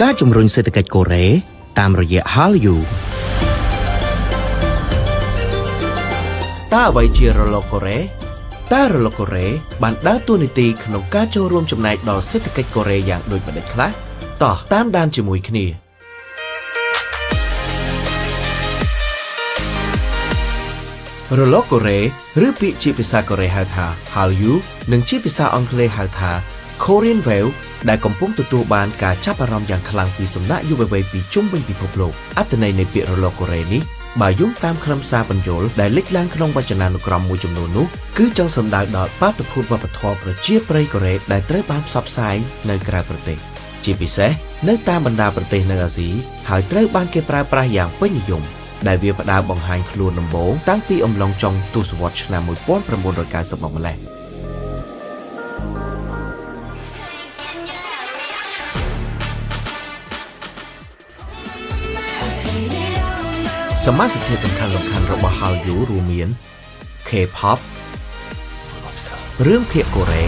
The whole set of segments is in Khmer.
ការជំរុញសេដ្ឋកិច្ចកូរ៉េតាមរយៈ Hallyu តើអ្វីជារលកកូរ៉េតើរលកកូរ៉េបានដើរតួនាទីក្នុងការចូលរួមចំណែកដល់សេដ្ឋកិច្ចកូរ៉េយ៉ាងដូចម្តេចខ្លះតោះតាមដានជាមួយគ្នា រលកកូរ៉េឬពាក្យជាភាសាកូរ៉េហៅថា Hallyu និងជាភាសាអង់គ្លេសហៅថា Korean Wave ដែលកំពុងទទួលបានការចាប់អារម្មណ៍យ៉ាងខ្លាំងពីសំណាក់យុវវ័យពីជុំវិញពិភពលោកអត្ថន័យនៃពាក្យរលកកូរ៉េនេះបើយោងតាមខ្លឹមសារពន្យល់ដែលលេចឡើងក្នុងវចនានុក្រមមួយចំនួននោះគឺចង់សំដៅដល់បាតុភូតវប្បធម៌ប្រជាប្រិយកូរ៉េដែលត្រូវបានផ្សព្វផ្សាយនៅក្រៅប្រទេសជាពិសេសនៅតាមបណ្ដាប្រទេសនៅអាស៊ីហើយត្រូវបានគេប្រើប្រាស់យ៉ាងពេញនិយម ដែលវាផ្ដើមបង្ហាញខ្លួនដំបូងតាំងពីអំឡុងចុងទសវត្សរ៍ឆ្នាំ1990មកម្លេះសមាសធាតុសំខាន់ៗរបស់ Hallyu រួមមាន K-pop រឿងភាគកូរ៉េ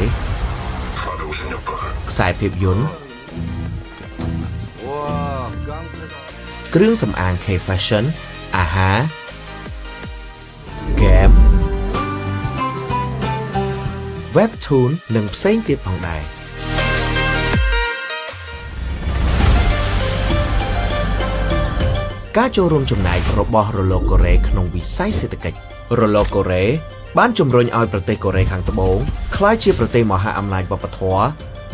ខ្សែភាពយន្តគ្រឿងសម្អាង K-fashion អាហារហ្គេម Webtoon និងផ្សេងទៀតផងដែរការចូលរួមចំណែករបស់រលកកូរ៉េក្នុងវិស័យសេដ្ឋកិច្ចរលកកូរ៉េបានជំរុញឲ្យប្រទេសកូរ៉េខាងត្បូងក្លាយជាប្រទេសមហាអំណាចវប្បធម៌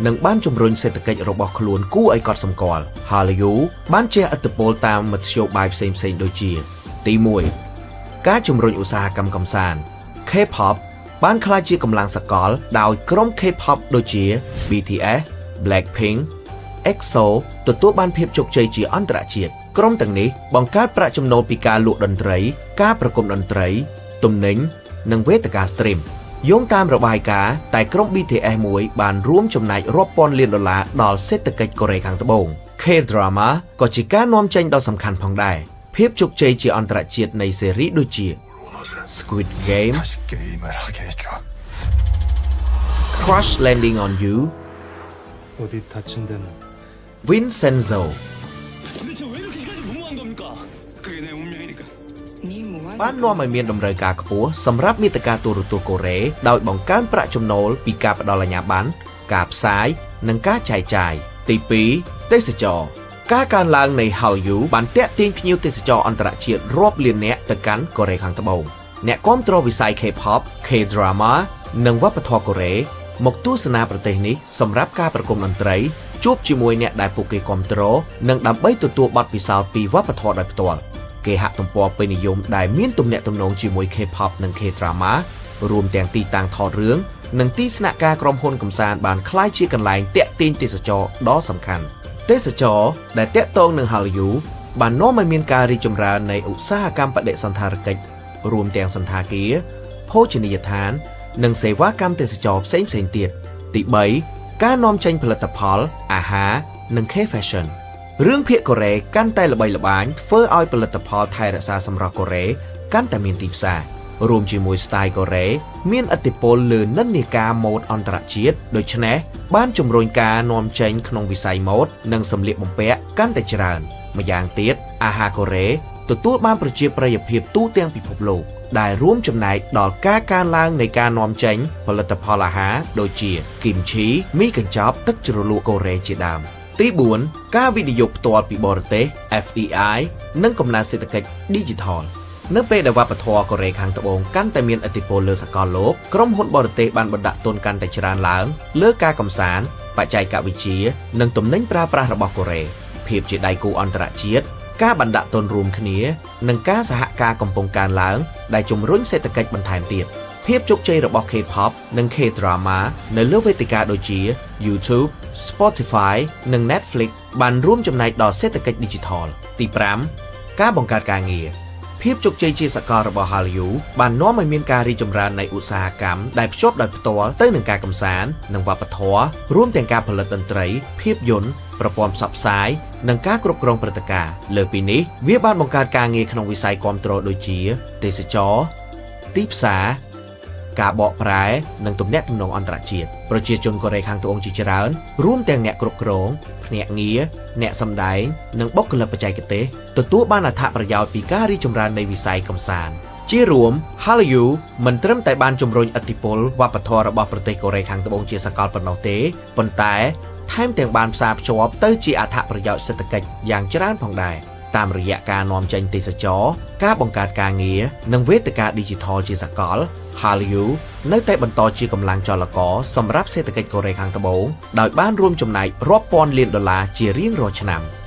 និងបានជំរុញសេដ្ឋកិច្ចរបស់ខ្លួនគួរឲ្យកត់សម្គាល់ Hallyu បានជះឥទ្ធិពលតាមមធ្យោបាយផ្សេងៗដូចជា ទី1ការជំរុញឧស្សាហកម្មកម្សាន្ត K-pop បានក្លាយជាកម្លាំងសកលដោយក្រុម K-pop ដូចជា BTS, Blackpink, EXO ទទួលបានភាពជោគជ័យជាអន្តរជាតិក្រុមទាំងនេះបង្កើតប្រាក់ចំណូលពីការលក់តន្ត្រី ការប្រគំតន្ត្រី ទំនិញនិងវេទិកា stream យោងតាមរបាយការណ៍តែក្រុម BTS មួយបានរួមចំណែករាប់ពាន់លានដុល្លារដល់សេដ្ឋកិច្ចកូរ៉េខាងត្បូង K-drama ក៏ជាការនាំចេញដ៏សំខាន់ផងដែរភាពជោគជ័យជាអន្តរជាតិនៃស៊េរីដូចជា Squid Game, 다시 게임을 하게 해줘. Crash Landing on You, 어디 다친 데는 Vincenzo 도대체 왜 이렇게 이까지 무모한 겁니까? 그게 내 운명이니까. បាននាំឲ្យមានតម្រូវការខ្ពស់សម្រាប់មាតិកាទូរទស្សន៍កូរ៉េដោយបង្កើនប្រាក់ចំណូលពីការផ្ដល់អាជ្ញាប័ណ្ណការផ្សាយនិងការចែកចាយទី2ទេសចរណ៍ការកើនឡើងនៃ Hallyu បានទាក់ទាញភ្ញៀវទេសចរអន្តរជាតិរាប់លាននាក់ទៅកាន់កូរ៉េខាងត្បូងអ្នកគាំទ្រវិស័យ K-pop, K-drama និងវប្បធម៌កូរ៉េមកទស្សនាប្រទេសនេះសម្រាប់ការប្រគំតន្ត្រីជួបជាមួយអ្នកដែលពួកគេគាំទ្រនិងដើម្បីទទួលបទពិសោធន៍ពីវប្បធម៌ដោយផ្ទាល់ គេហទំព័រពេញនិយមដែលមានទំនាក់ទំនងជាមួយ K-pop និង K-drama រួមទាំងទីតាំងថតរឿងនិងទីស្នាក់ការក្រុមហ៊ុនកម្សាន្តបានក្លាយជាកន្លែងទាក់ទាញទេសចរដ៏សំខាន់ទេសចរដែលទាក់ទងនឹង Hallyu បាននាំឲ្យមានការរីកចម្រើននៃឧស្សាហកម្មបដិសណ្ឋារកិច្ចរួមទាំងសណ្ឋាគារភោជនីយដ្ឋាន និងសេវាកម្មទេសចរផ្សេងៗទៀតទី3ការនាំចេញផលិតផល អាហារនិង K-fashion រឿងភាគកូរ៉េកាន់តែល្បីល្បាញធ្វើឲ្យផលិតផលថែរក្សាសម្រស់កូរ៉េកាន់តែមានទីផ្សាររួមជាមួយស្ទាយកូរ៉េមានឥទ្ធិពលលើនិន្នាការម៉ូដអន្តរជាតិដូច្នេះបានជំរុញការនាំចេញក្នុងវិស័យម៉ូដនិងសម្លៀកបំពាក់កាន់តែច្រើនម្យ៉ាងទៀតអាហារកូរ៉េទទួលបានប្រជាប្រិយភាពទូទាំងពិភពលោកដែលរួមចំណែកដល់ការកើនឡើងនៃការនាំចេញផលិតផលអាហារដូចជាគីមឈីមីកញ្ចប់ទឹកជ្រលក់កូរ៉េជាដើម ទី4ការវិនិយោគផ្ទាល់ពីបរទេស FDI និងកំណើនសេដ្ឋកិច្ច Digital នៅពេលដែលវប្បធម៌កូរ៉េខាងត្បូងកាន់តែមានឥទ្ធិពលលើសកលលោកក្រុមហ៊ុនបរទេសបានបណ្ដាក់ទុនកាន់តែច្រើនឡើងលើការកម្សាន្តបច្ចេកវិទ្យានិងទំនិញប្រើប្រាស់របស់កូរ៉េភាពជាដៃគូអន្តរជាតិការបណ្ដាក់ទុនរួមគ្នានិងការសហការកំពុងកើនឡើងដែលជំរុញសេដ្ឋកិច្ចបន្ថែមទៀតភាពជោគជ័យរបស់ K-pop និង K-drama នៅលើវេទិកាដូចជា YouTube, Spotify និង Netflix បានរួមចំណែកដល់សេដ្ឋកិច្ច Digital ទី5ការបង្កើតការងារភាពជោគជ័យជាសកលរបស់ Hallyu បាននាំឲ្យមានការរីកចម្រើននៃឧស្សាហកម្មដែលភ្ជាប់ដោយផ្ទាល់ទៅនឹងការកម្សាន្តនិងវប្បធម៌រួមទាំងការផលិតតន្ត្រីភាពយន្តប្រព័ន្ធផ្សព្វផ្សាយនិងការគ្រប់គ្រងព្រឹត្តិការណ៍លើពីនេះវាបានបង្កើតការងារក្នុងវិស័យគាំទ្រដូចជា ទេសចរណ៍ទីផ្សារ ការបកប្រែនិងទំនាក់ទំនងអន្តរជាតិប្រជាជនកូរ៉េខាងត្បូងជាច្រើនរួមទាំងអ្នកគ្រប់គ្រងភ្នាក់ងារអ្នកសម្ដែងនិងបុគ្គលិកបច្ចេកទេសទទួលបានអត្ថប្រយោជន៍ពីការរីកចម្រើននៃវិស័យកម្សាន្តជារួម Hallyu មិនត្រឹមតែបានជំរុញឥទ្ធិពលវប្បធម៌របស់ប្រទេសកូរ៉េខាងត្បូងជាសកលប៉ុណ្ណោះទេប៉ុន្តែថែមទាំងបានផ្សារភ្ជាប់ទៅជាអត្ថប្រយោជន៍សេដ្ឋកិច្ចយ៉ាងច្រើនផងដែរតាមរយៈការនាំចេញទេសចរការបង្កើតការងារនិងវេទិកាឌីជីថលជាសកល Hallyu នៅតែបន្តជាកម្លាំងចលករសម្រាប់សេដ្ឋកិច្ចកូរ៉េខាងត្បូងដោយបានរួមចំណែករាប់ពាន់លានដុល្លារជារៀងរាល់ឆ្នាំ។